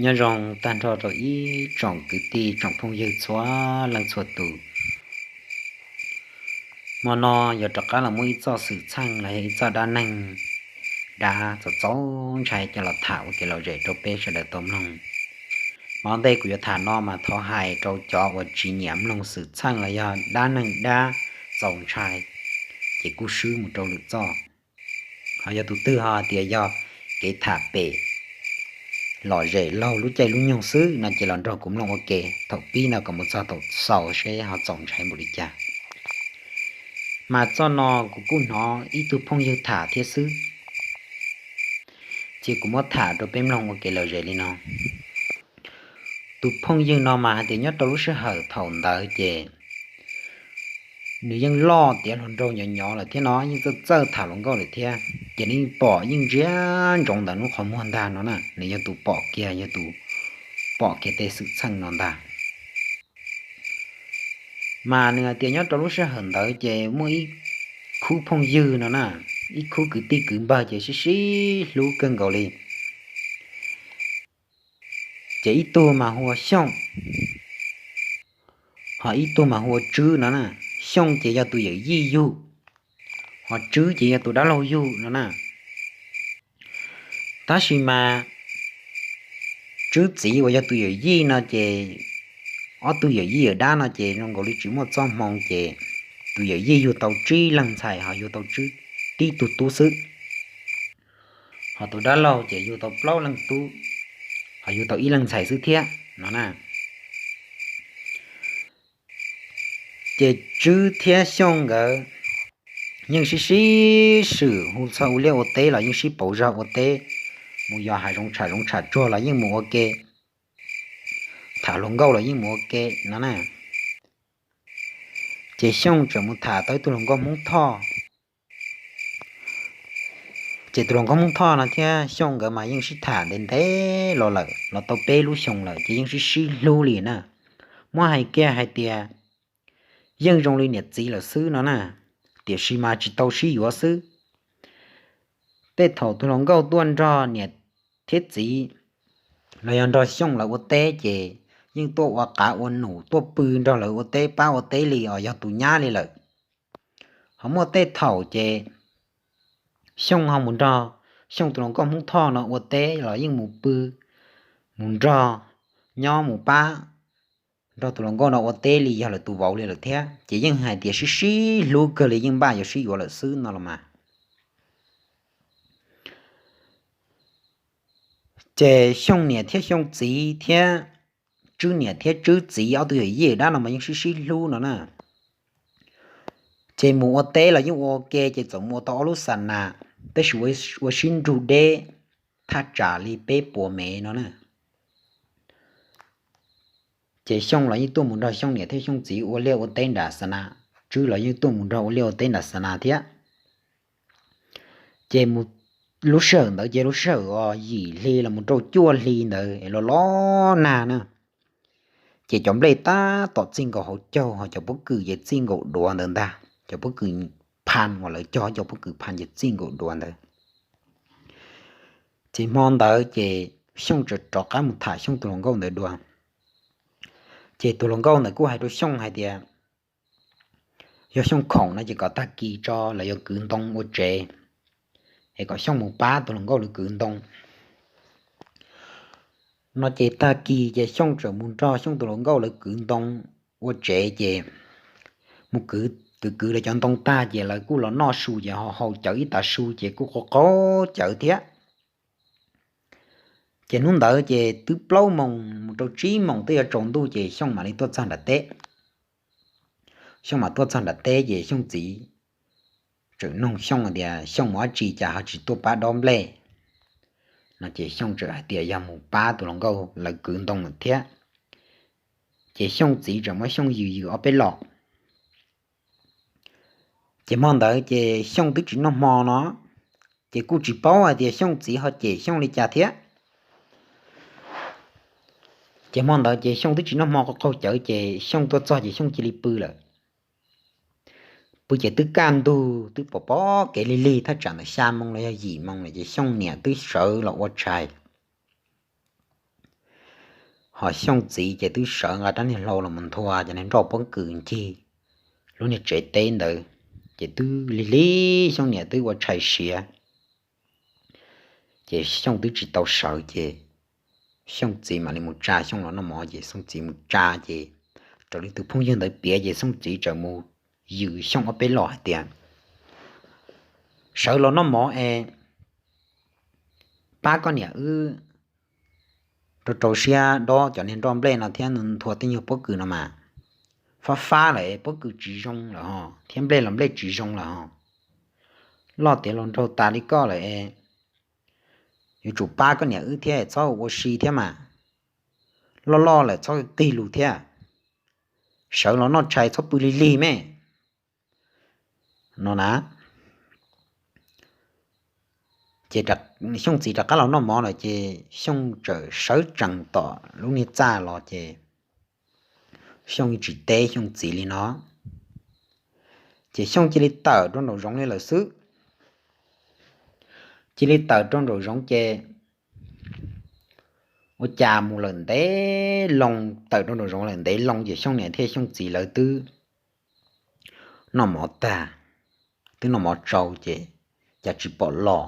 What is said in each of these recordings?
Nyob zoo tag nrho rau ib tsoom kwv tij tsoom phooj ywg txhua leej txhua tus. Hmo no yuav rov qab los muaj ib txoj xwm txheej los yog ib txoj dab neeg dab txaus txaus ntshai coj los tham ua kev lom zem rau peb sawv daws tau mloog. Hmo ntej kuv yuav tham no mas thov hais rau cov uas tsis nyiam mloog xwm txheej los yog dab neeg dab txaus ntshai, ces kuj swb mus rau lwm txoj. Ho yog tus twg ho tias yog kev tham pem lom zem laug lub caij lub nyoog xwb no ces los nrog kuv mloog ua ke thaum pib no kom mus txog thaum xaus seb ho txaus ntshai npaum li cas. Mas txoj no kuv kuj hnov ib tug phooj ywg tham thiab xwb, ces kuv muab tham rau peb mloog ua kev lom zem li no. Tus phooj ywg no mas hais tias nyob rau lub sij hawm thaum ntawd ces nws yeej loj tiav hluas nraug nyov nyov lawm thiab no, yeej txawj txawj tham hluas nkauj lawm thiab, ces nws yeej pom yeej ntsia ntsoov ntawm nws qhov muag ntag no na. Nws yog tus pom kiag, yog tus pom kiag tej xwm txheej no ntag. Mas nws hais tias nyob rau lub sij hawm ntawd ces muaj ib khub phooj ywg no na, ib khub kwv tij kwv npawg ces sib sib hlub kawg nkaus li. Ces ib tug mas hu ua Xyooj, ho ib tug mas hu ua Tswb no na. Xyooj ces yog tus yawm yij yug, ho Tswb ces yog tus dab laug yug no na. Tab sis mas Tswb txiv uas yog tus yawm yij no ces, ob tug yawm yij yawm dab no ces zoo nkaus li tsis muaj txoj hmoo ces tus yawm yij yug tau tsib leeg ntxhais ho yug tau Tswb tib tug tub xwb. Ho tus dab laug ces yug tau plaub leeg tub, ho yug tau ib leeg ntxhais xwb thiab no na. Ces Tswb thiab Xyooj nkawd yeej sib sib swm hu txog ua liaj ua teb los yeej sib pauv zog ua teb, mus yos hav zoov tsham zoov tsham tsuag los yeej mus ua ke, tham hluas nkauj los yeej mus ua ke no na. Ces Xyooj tseem mus tham tau ib tug hluas nkauj Hmoob Thoj. Ces tus hluas nkauj Hmoob Thoj no thiab Xyooj nkawd mas yeej sib tham ntev ntev los lawm, los tau peb lub xyoo lawm ces yeej sib sib hlub li na. Muab hais kiag hais tias yeej zoo li niam txiv lawm xwb no na, tiam sis mas tsis tau sib yuav xwb. Tej thaum tus hluas nkauj tuaj nrog niam thiab txiv los yog nrog Xyooj lawv ua teb ces yeej tuaj ua qav ua num tuaj pw nrog lawv ua teb pab ua teb li os, yog tus nyab li lawm. Ho muaj tej thaum ces Xyooj ho mus nrog Xyooj tus hluas nkauj Hmoob Thoj no ua teb los yeej mus pw, mus nrog, nyob mus pab nrog tus hluas nkauj no ua teb li yog lawv tus vauv li lawm thiab. Ces yeej hais tias sib sib hlub kawg li, yeej npaj yuav sib yuav lawm xwb no los mas. Ces Xyooj niam thiab Xyooj txiv thiab Tswb niam thiab Tswb txiv ob tug yawm yij dab no mas yeej sib sib hlub no na. Ces mus ua teb los yeej ua ua ke, ces txawm mus ua tau ob lub xa nas, tab sis ua sib nrug deb thaj tsam li peb puas mev no na. Ces Xyooj los yeej tuaj mus nrog Xyooj niam thiab Xyooj txiv ua liaj ua teb nram xa nas, Tswb los yeej tuaj mus nrog ua liaj ua teb nram xa nas thiab. Ces mus, lub sij hawm ntawd ces lub sij hawm uas yim hli los mus rau cuaj hli ntawd es los los nag na. Ces cov nplej tab tom txij nkaus hauv caug, ho cov pob kws ces txij nkaus duav ntawd ntag. Cov pob kws pha uas lawv cog cov pob kws pha ces txij nkaus duav ntawd. Ces hmo ntawd ces Xyooj tseem rov qab mus tham Xyooj tus hluas nkauj ntawd dua. Ces tus hluas nkauj ntawd kuj hais rau Xyooj hais tias, yog Xyooj khoom no ces kom tag kis tso lawv yuav kwv ntoo ua tsev, es kom Xyooj mus pab tus hluas nkauj lawv kwv ntoo. No ces tag kis ces Xyooj tseem mus nrog Xyooj tus hluas nkauj lawv kwv ntoo ua tsev ces mus kwv, kwv kwv lawv cov ntoo tag ces lawv kuj los noj su ces ho haus cawv ib tav su ces kuj qaug qaug cawv thiab. Ces hnub ntawd ces twb plaub moos mus rau tsib moos twb yuav tsaus ntuj ces Xyooj mam li tuaj txog nram teb. Xyooj mam tuaj txog nram teb ces Xyooj txiv tseem noog Xyooj tias Xyooj mus dab tsi cas ho tsis tuaj pab dob nplej no ces Xyooj tseem hais tias yog mus pab tus hluas nkauj lawv kwv ntoo lawm thiab. Ces Xyooj txiv tseem muab Xyooj yws yws ob peb los. Ces hmo ntawd ces Xyooj twb tsis noj hmo no, ces kuj tsis paub hais tias Xyooj txiv ho cem Xyooj li cas thiab. Ces hmo ntawd ces Xyooj twb tsis noj hmo, qaug qaug cawv ces Xyooj tuaj txog ces Xyooj cia li pw lawm. Pw ces twb kaj ntug twb pom pom kev lig lig, thaj tsam ntawm xya moo los yog yim moo lawm ces Xyooj niam twb sawv los ua tshais. Ho Xyooj txiv ces twb sawv nqa rab niag hlau los mus nthua cov niag nroj pob kws ncig lub niag tsev teb ntawd, ces twb lig lig Xyooj niam twb ua tshais siav. Ces Xyooj twb tsis tau sawv ces Xyooj txiv mam li mus tsa Xyooj los noj mov, ces Xyooj txiv mus tsa ces raws li tus phooj ywg ntawd piav ces Xyooj txiv txawm mus yws Xyooj ob peb los hais tias, sawv los noj mov es pab koj niam wb rau rau siab dob cov niag nroj nplej no thiab nthua tej nyuag pob kws no mas, fab fab lawm es pob kws tsis zoo lawm ho thiab nplej los nplej tsis zoo lawm ho. Loj tiav los nraug tas li koj lawm es yuav tsum pab koj niam wb thiab, txhob ua si thiab mas, loj loj lawm txhob qig lus thiab, sawv los noj tshais txhob pw lig lig me no na. Ces Xyooj txiv rov qab los noj mov lawm ces Xyooj txawm sawv tsees tom lub niag txaj los ces Xyooj tsis teb Xyooj txiv li no, ces Xyooj cia li tawm rau nraum zoov li lawm xwb. Cia li tawm rau nraum zoov ces ua cas mus lawm ntev loo, tawm rau nraum zoov lawm ntev loo ces Xyooj niam thiab Xyooj txiv lawv twb noj mov tag, twb noj mov tsau ces cas tsis pom los.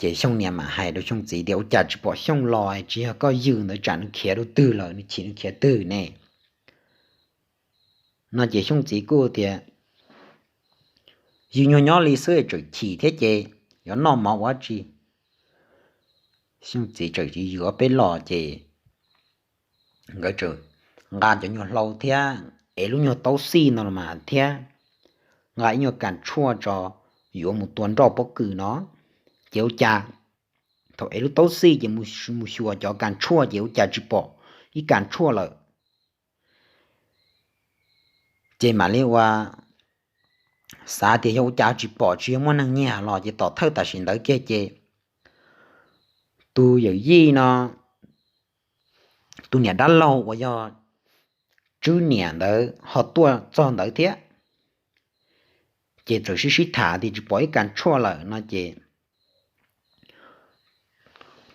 Ces Xyooj niam mam hais rau Xyooj txiv tias ua cas tsis pom Xyooj los, tsis yog koj yws ntawd tsam nws khiav rau twg lawm, nws chim nws khiav twg ne no. Ces Xyooj txiv kuj tias yws nyuag nyob li xwb tseem chim thiab ces yuav noj mov ua tsi. Xyooj txiv txawm yws ob peb los ces nkawd txawm nqa cov nyuag hlau thiab ev lub nyuag taub xij no los mas thiab nqa ib nyuag kas tshuaj tso yuav mus tua nroj pob kws no. Ces ua cas thaum ev lub taub xij ces mus xyuas cov kas tshuaj ces ua cas tsis pom ib kas tshuaj lawm. Ces mam li ua xav tias yog ua cas tsis pom, tsis yog muaj neeg nyiag los, ces tom thawj tam sim ntawd kiag ces tus yawm yij no tus niam dab laug uas yog Tswb niam ntawd ho tuaj txog ntawd thiab. Ces txawm sib sib tham tias tsis pom ib kas tshuaj lawm no ces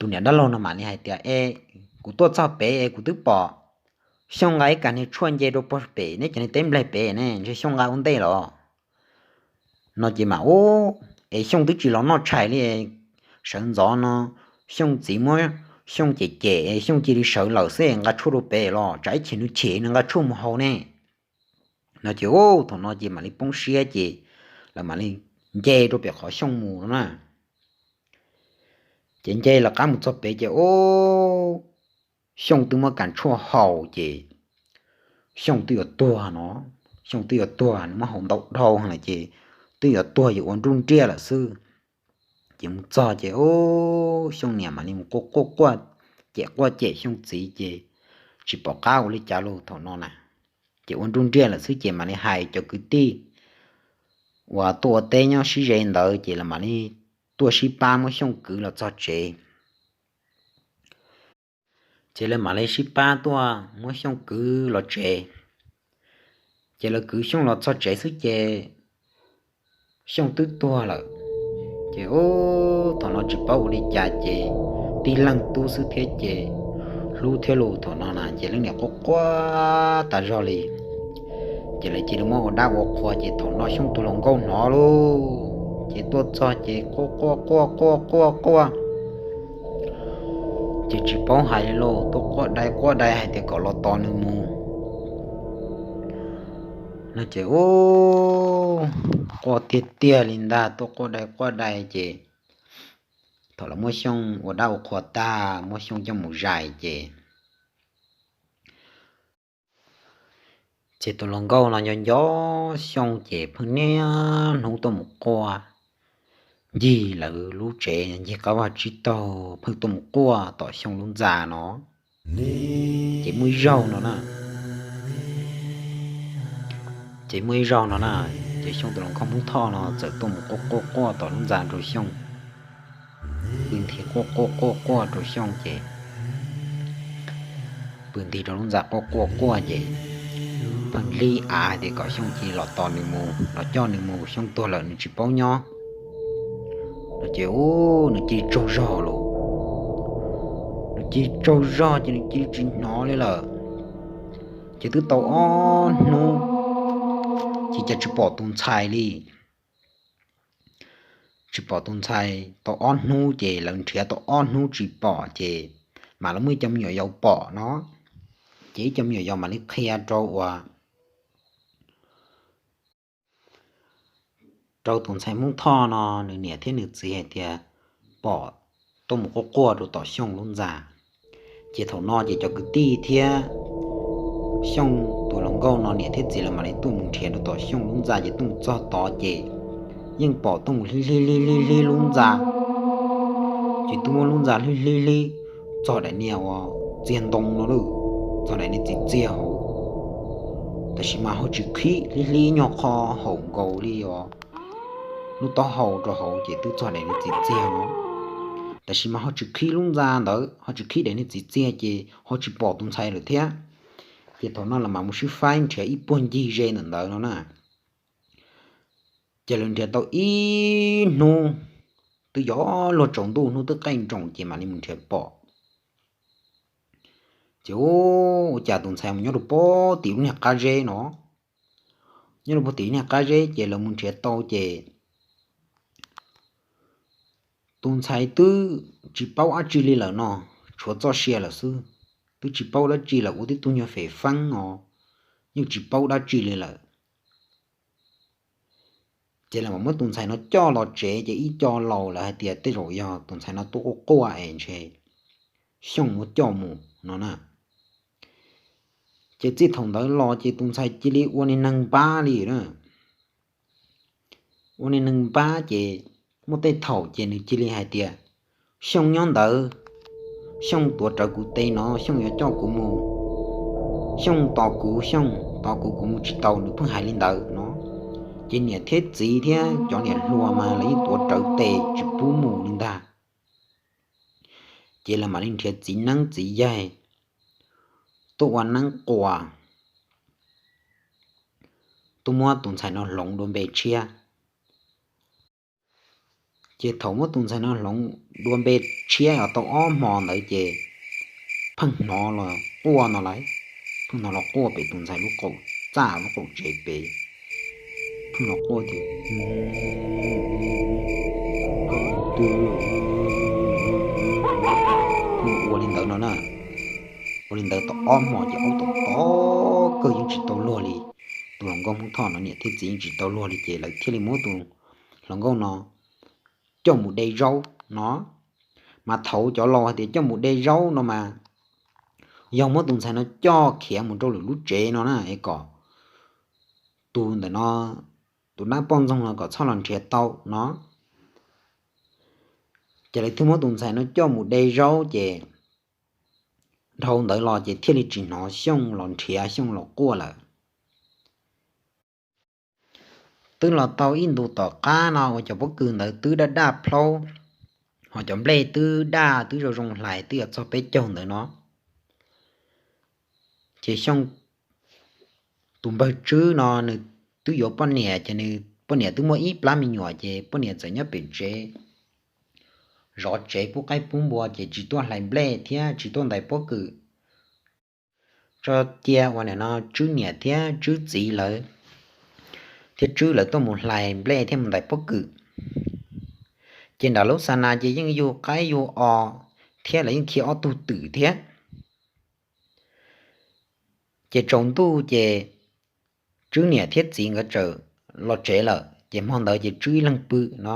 tus niam dab laug no mam li hais tias, es kuv tuaj txog pem es kuv twb pom Xyooj nqa ib kas niag tshuaj nce rau pem neb cov niag teb nplaig pem ne, ntshe Xyooj nqa ua ntej los no ces mam ua, es Xyooj twb tsis los noj tshais li, sawv ntxov no Xyooj txiv muab Xyooj cem cem, Xyooj cia li sawv lawm xwb, nqa tshuaj rau pem los tsam ib chim nws chim nws nqa tshuaj mus haus ne no ces ua thaum no ces mam li poob siab ces lawv mam li nce rau pem qhov Xyooj mus no na. Ces nce lawv qab mus txog pem ces ua Xyooj twb muab kas tshuaj haus ces Xyooj twb yuav tuag no, Xyooj twb yuav tuag, nws muab haus ntau dhau lawm ces twb yuav tuag yuav ua nruj nriaj lawm xwb. Ces mus txog ces ua Xyooj niam mam li mus quaj quaj quaj, cem quaj cem Xyooj txiv ces tsis pom qab ua li cas los thaum no na. Ces ua nruj nriaj lawm xwb ces mam li hais cov kwv tij uas tuaj ua teb nyob sib ze ntawd ces lawv mam li tuaj sib pab muab Xyooj kwv los txog tsev. Ces lawv mam li sib pab tuaj muab Xyooj kwv los tsev. Ces lawv kwv Xyooj los txog tsev xwb ces Xyooj twb tuag lawm. Ces ua thaum no tsis paub ua li cas ces tib leeg tub xwb thiab ces hlub thiab los thaum no na ces leej niam quaj quaj tas zog li. Ces lawv cia li muab ua dab ua qhua ces thaum no Xyooj tus hluas nkauj hnov lauj, ces tuaj txog ces quaj quaj quaj quaj quaj quaj, ces tsis paub hais li lauj, tuaj quaj dai quaj dai hais tias kom los tos nws mus no ces ua quaj tiag tiag li ntag, tuaj quaj dai quaj dai ces thaum lawv muab Xyooj ua dab ua qhua tag, muab Xyooj coj mus zais ces ces tus hluas nkauj no nco nco Xyooj ces pheej niaj hnub tuaj mus quaj ncig lawv lub tsev, ncig qab vaj tsib taug pheej tuaj mus quaj tom Xyooj lub ntxa no. Ces muaj ib zaug no na, ces muaj ib zaug no na, ces Xyooj tus hluas nkauj Hmoob Thoj no txawm tuaj mus quaj quaj quaj tom lub ntxa rau Xyooj, pw nthi quaj quaj quaj quaj rau Xyooj ces pw nthi rau lub ntxa quaj quaj quaj ces pheej lig av hais tias kom Xyooj cia li los tos nws mus, los coj nws mus, Xyooj tuag lawm nws tsis paub nyob no ces ua nws cia li tsaug zog lauj, nws Ces tsaug zog ces nws cia li tsis hnov li lawm. Ces twb tau ob hnub ces cas tsis pom tus ntxhais li. Tsis pom tus ntxhais tau ob hnub ces lawv nrhiav tau ob hnub tsis pom ces mam li muaj ib co me nyuam yaus pom no. Ces ib co me nyuam yaus mam li qhia rau uas rau tus ntxhais Hmoob Thoj no nws niam thiab nws txiv hais tias pom tuaj mus quaj quaj rau tom Xyooj lub ntxa. Ces thaum no ces cov kwv tij thiab Xyooj tus hluas nkauj no niam thiab txiv lawv mam li tuaj mus nrhiav rau tom Xyooj lub ntxa ces tuaj mus txog tod ces yeej pom tuaj mus hlib hlib hlib hlib hlib lub ntxa. Ces twb muab lub ntxa hlib hlib hlib txog daim niag uas txiag ntoo no lawm, txog daim niag txiv txiag hauv. Tab sis mas ho tsis qhib, hlib hlib nyuag qho haum nkaus li os, lub taub hau rau hauv ces twb txog daim niag txiv txiag no. Tab sis mas ho tsis qhib lub ntxa ntawd, ho tsis qhib daim niag txiv txiag ces ho tsis pom tus ntxhais lawm thiab. Ces thaum no lawv mam mus sib faib nrhiav ib puag ncig ze ntawm ntawd no na. Ces lawv nrhiav tau ib hnub twb yuav luag tsaus ntuj, hnub twb qaij nroos ces mam li mus nrhiav pom. Ces ua cas tus ntxhais mus nyob rau puag tim lub niag qab zeb no. Nyob rau puag tim lub niag qab zeb ces lawv mus nrhiav tau ces tus ntxhais twb tsis paub dab tsi li lawm no, tshuav txoj sia lawm xwb. Twb tsis paub dab tsi lawm, ua tib tug nyuag fem feeb os, yeej tsis paub dab tsi li lawm. Ces lawv mam muab tus ntxhais no coj los tsev ces ib co laus lawv hais tias tej zaum yog tus ntxhais no tuaj quaj quaj es ntshe Xyooj muab coj mus no na. Ces txij thaum ntawd los ces tus ntxhais cia li ua niag neeg npab li na. Ua niag neeg npab ces muaj tej thaum ces nws cia li hais tias, Xyooj nyob ntawd, Xyooj tuav rawv kuv tes no, Xyooj yuav coj kuv mus, Xyooj tos kuv, Xyooj tos kuv, kuv mus tsis tau, nws pheej hais li ntawd no. Ces niam thiab txiv thiab cov niam hluas mas lawv yeej tuav rawv tes tsis pub mus li ntag. Ces lawv mam li nrhiav txiv neeb txiv yaig tuaj ua neeb quas, tuaj muab tus ntxhais no hloov dua npe tshiab. Ces thaum muab tus ntxhais no hloov dua npe tshiab los tau ob hmo ntawd ces pheej hnov los quaj no lauj, pheej hnov los quaj pem tus ntxhais lub qaum txaj lub qaum tsev pem, pheej los quaj tias, pheej ua li ntawd no na. Ua li ntawd tau ob hmo ces aub tom tom kawg yeej tsis tau luag li. Tus hluas nkauj Hmoob Thoj no niam thiab txiv yeej tsis tau luag li ces lawv thiaj li muab tus hluas nkauj no coj mus de zaub no. Mas thaum cov laus hais tias coj mus de zaub no mas yog muab tus ntxhais no coj khiav mus rau lwm lub tsev no na es kom tus ntawm no, tus dab poj ntxoog no kom txhob los nrhiav tau no. Ces lawv thiaj muab tus ntxhais no coj mus de zaub ces dhau ntawd los ces thiaj li tsis hnov Xyooj los nrhiav Xyooj los quaj lawm. Twb los tau ib ntus tom qab no uas cov pob kws ntawd twb daj daj plaub, ho cov nplej twb daj twb zoo zoo hlais twb yuav txog peb caug ntawd no. Ces Xyooj tus npawg Tswb no nws twb yuav poj niam ces nws poj niam twb muaj ib plab me nyuam ces poj niam txawm nyob pem tsev zov tsev pub qaib pub npua ces tsis tuaj hlais nplej thiab tsis tuaj ntais pob kws. Tso cia uas nim no Tswb niam thiab Tswb txiv lawv thiab Tswb lawv tuaj mus hlais nplej thiab mus ntais pob kws. Ces nram lub xa nas ces yeej yug qaib yug os thiab lawv yeej khi ob tug twm thiab. Ces tsaus ntuj ces Tswb niam thiab txiv nkawd txawm los tsev lawm ces hmo ntawd ces Tswb ib leeg pw no.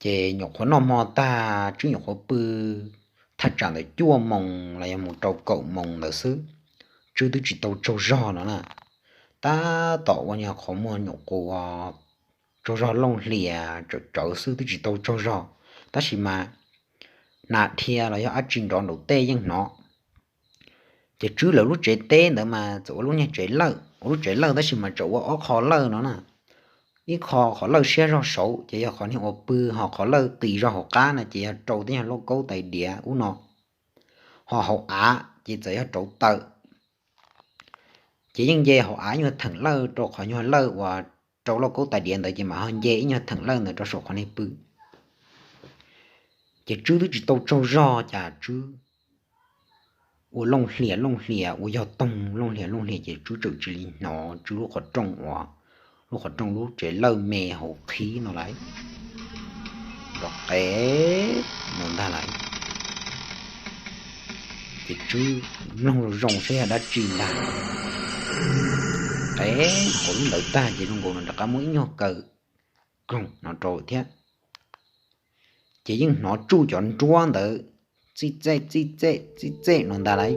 Ces nyuam qhuav noj hmo tag Tswb nyuam qhuav pw thaj tsam ntawm cuaj moos los yog mus rau kaum moos ntawd xwb. Tswb twb tsis tau tsaug zog no na, tab tom ua nyuag qhov muag nyuam qhuav tsaug zog looj hlias tsawv tsawv xwb twb tsis tau tsaug zog, tab sis mas nas dhia los yog dab tsi nrov nraum tej yeej hnov. Ces Tswb lawv lub tsev teb ntawd mas txawm ua lub niag tsev lawj, ua lub tsev lawj tab sis mas tseem ua ob qho lawj no na. Ib qho qhov lawj siab zog saud ces yog qhov niag uas pw, ho qhov lawj qis zog hauv qab na ces yog rau tej nyuag lauj kaub tais diav ub no, ho hauv av ces txawm yog rauv taws. Ces yeej nce hauv av ib nyuag theem lawj rau qhov nyuag lawj uas rau lauj kaub tais diav ntawd ces mam ho nce ib nyuag theem lawj ntawd rau saum qhov niag pw. Ces Tswb twb tsis tau tsaug zog cas Tswb ua looj hlias looj hlias ua yog toog looj hlias looj hlias ces Tswb tseem tsis li hnov Tswb lub qhov rooj uas lub qhov rooj lub tsev lawj me hauv qhib no lawm, nrov qev no ntag lawm. Ces Tswb mloog zoo zoo saib yog dab tsi ntag. Qev hauv lub ntawd tag ces zoo nkaus no rov qab muaj ib nyuag kaw koog no rau thiab. Ces yeej hnov tsuj cov nruab ntawd txij txej txij txej txij txej no ntag lawm.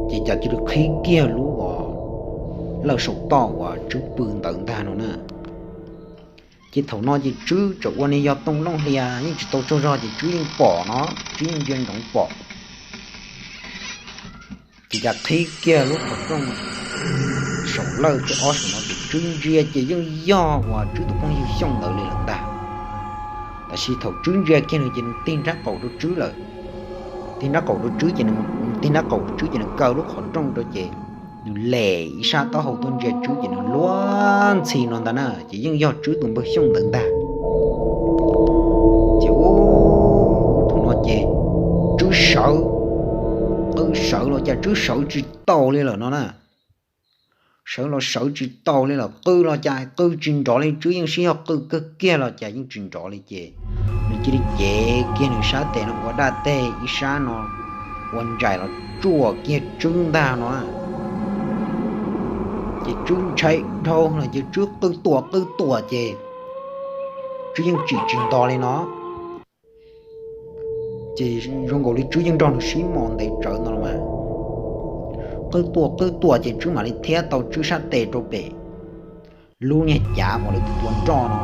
Ces cas cia li qhib kiag lub uas lawj saum toj uas Tswb pw ntawd ntag no na. Ces thaum no ces Tswb tseem ua niag yog toog looj hlias yeej tsis tau tsaug zog ces Tswb yeej pom no, Tswb yeej ntsia ntsoov pom. Ces cas qhib kiag lub qhov rooj saum lawj thib ob saum no ces Tswb ntsia ces yeej yog uas Tswb tus phooj ywg Xyooj ntawd li lawm ntag. Tab sis thaum Tswb ntsia kiag nws ces nws tig nrab qaum rau Tswb lawm. Tig nrab qaum rau Tswb ces nws tig nrab qaum rau Tswb ces nws kaw lub qhov rooj rau ces nws lem ib sab taub hau tuaj ntsia Tswb ces nws luag ntxhi no ntag na ces yeej yog Tswb tus npawg Xyooj ntawd ntag. Ces ub, thaum no ces Tswb sawv, qw sawv los cas Tswb sawv tsis taus li lawm no na. Sawv los sawv tsis taus li lawm, qw los cas qw tsis nrov li, Tswb yeej sib yog qw kawg kiag los cas yeej tsis nrov li ces nws cia li cev kiag nws sab tes no ua daj teg ib sab no ua ntsais los tsuam kiag Tswb ntag no. Ces Tswb ntshai dhau no ces Tswb qw tuam qw tuam ces Tswb yeej tsim tsis nto li no. Ces zoo nkaus li Tswb yeej nrog nws sib mos ntev tsawv no los mas. Qw tuam qw tuam ces Tswb mam li thiab tau Tswb sab tes rau pem lub niag cav uas lawv tua nroj no,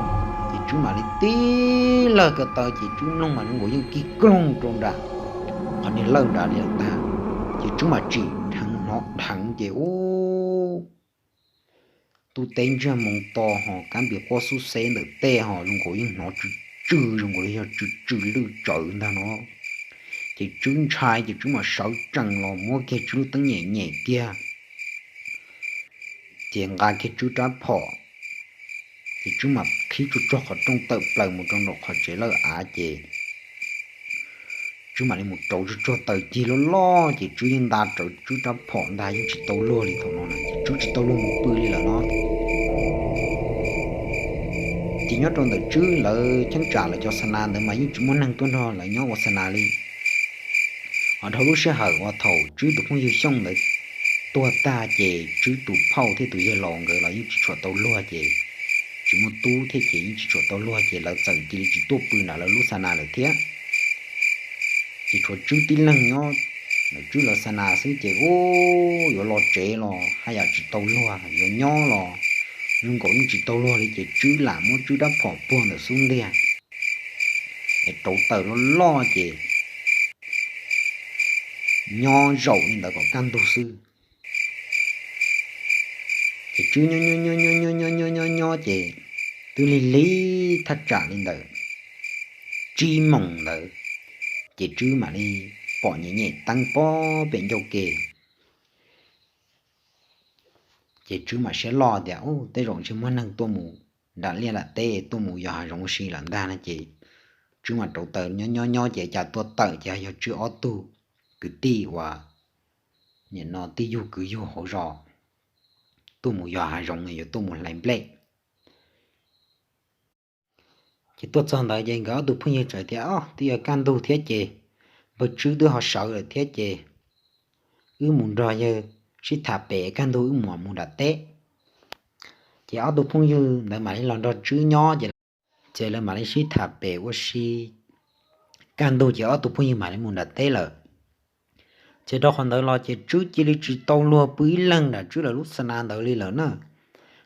ces Tswb mam li tib lawg ko taw ces Tswb mloog mas zoo nkaus yeej kig kloog rau nram qhov niag lawj nrad li lawm ntag. Ces Tswb mam tsim dheev hnov dheev ces ub, tub teb ntsiag moo to ho kab npis quaj xub xeb ntawm tej ho zoo nkaus yeej hnov tsw tsw zoo nkaus li yog tsw tsw lwj tsawv ntag no. Ces Tswb ntshai ces Tswb mam sawv tsees los muab kiag Tswb lub teeb nyem nyem kiag, ces nqa kiag Tswb rab phom, ces Tswb mam qhib tsuag tsuag qhov rooj tawm plaws mus rau nraum qhov tsev lawj av ces Tswb mam li mus rauv tsuag tsuag taws cig loj loj ces Tswb yeej nta rawv Tswb rab phom ntag yeej tsis tau luag li thaum no na ces Tswb tsis tau luag mus pw li lawm no. Ces nyob rau ntawm Tswb lawv cheeb tsam lawv cov xa nas ntawd mas yeej tsis muaj neeg tuaj nrog lawv nyob ua xa nas li. Ho dhau lub sij hawm uas thaum Tswb tus phooj ywg Xyooj ntawd tuag tag ces Tswb tus phauj thiab tus yawg laus nkawd los yeej tsis tshua tau luag ces tsis muaj tub thiab ces yeej tsis tshua tau luag ces lawv txawm cia li tsis tuaj pw nram lawv lub xa nas lawm thiab. Ces tshuav Tswb tib leeg nyob ntawm Tswb lawv xa nas xwb ces ub, yuav los tsev los haj yam tsis tau luag, yuav nyob los zoo nkaus yeej tsis tau luag li ces Tswb lam muab Tswb rab phom puag ntawm xub ntiag es rauv taws loj loj ces nyob zaum li ntawd kom kaj ntug xwb. Ces Tswb nyob nyob nyob nyob nyob nyob nyob nyob nyob ces twb lig lig thaj tsam li ntawm tsib moos ntawd, ces Tswb mam li pom nyem nyem teeb pob pem ncauj ke. Ces Tswb mam siab loj tias, Ub, tej zaum ntshe muaj neeg tuaj mus nram liaj nram teb tuaj mus yos hav zoov ua si lawm ntag no ces Tswb mam rauv taws nyob nyob nyob ces cas tuaj tawm ces yog Tswb ob tug kwv tij uas nim no tij yug kwv yug hauv zos tuaj mus yos hav zoov yuav tuaj mus hlais nplej. Ces tuaj txog ntawd ces nkawd ob tug phooj ywg txawm tias, Ob, twb yuav kaj ntug thiab ces npawg Tswb twb ho sawv lawm thiab ces wb mus nrog yawg sib tham pem kaj ntug wb mam mus nram teb. Ces ob tug phooj ywg ntawd mam li los nrog Tswb nyob ces, ces lawv mam li sib tham pem ua si kaj ntug ces ob tug phooj ywg mam li mus nram teb lawm. Ces rau qhov ntawd los ces Tswb cia li tsis tau luag pw ib leeg nram Tswb lawv lub xa nas ntawd li lawm na.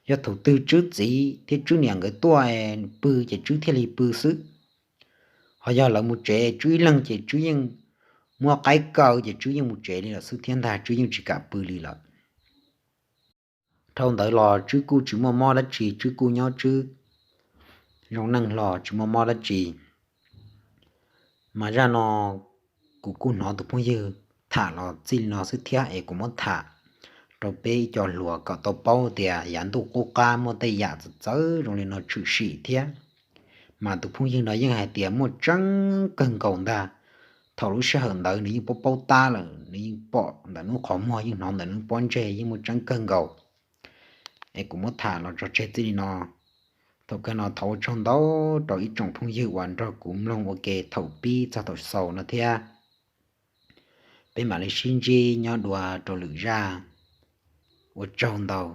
Yog thaum twg Tswb txiv thiab Tswb niam nkawd tuaj pw ces Tswb thiaj li pw xwb. Ho yog lawv mus tsev Tswb ib leeg ces Tswb yeej muab qaib kaw ces Tswb yeej mus tsev li lawm xwb thiab ntag, Tswb yeej tsis kam pw li lawm. Dhau ntawd los Tswb kuj tsis muaj mob dab tsi, Tswb kuj nyob Tswb zoo neej hlo tsis muaj mob dab tsi. Mas zaj no kuv kuj hnov tus phooj ywg tham los txij li no xwb thiab es kuv muab tham rau peb ib co hluas kom tau paub tias yav ntuj qub qab muaj tej yam txawv txawv zoo li no tshwm sim thiab. Mas tus phooj ywg no yeej hais tias muaj tseeb kawg nkaus ntag. Thaum lub sij hawm ntawd nws yeej paub paub tab lawm, nws yeej pom ntawm nws qhov muag, yeej hnov ntawm nws pob ntseg, yeej muaj tseeb kawg nkaus. Es kuv muab tham los tso tseg txij li no. Thaum kawg no thov ua tsaug ntau rau ib tsoom phooj ywg uas nrog kuv mloog ua ke thaum pib txog thaum xaus no thiab. Peb mam li sib ntsib nyob dua rau lwm zaj. Ua tsaug ntau.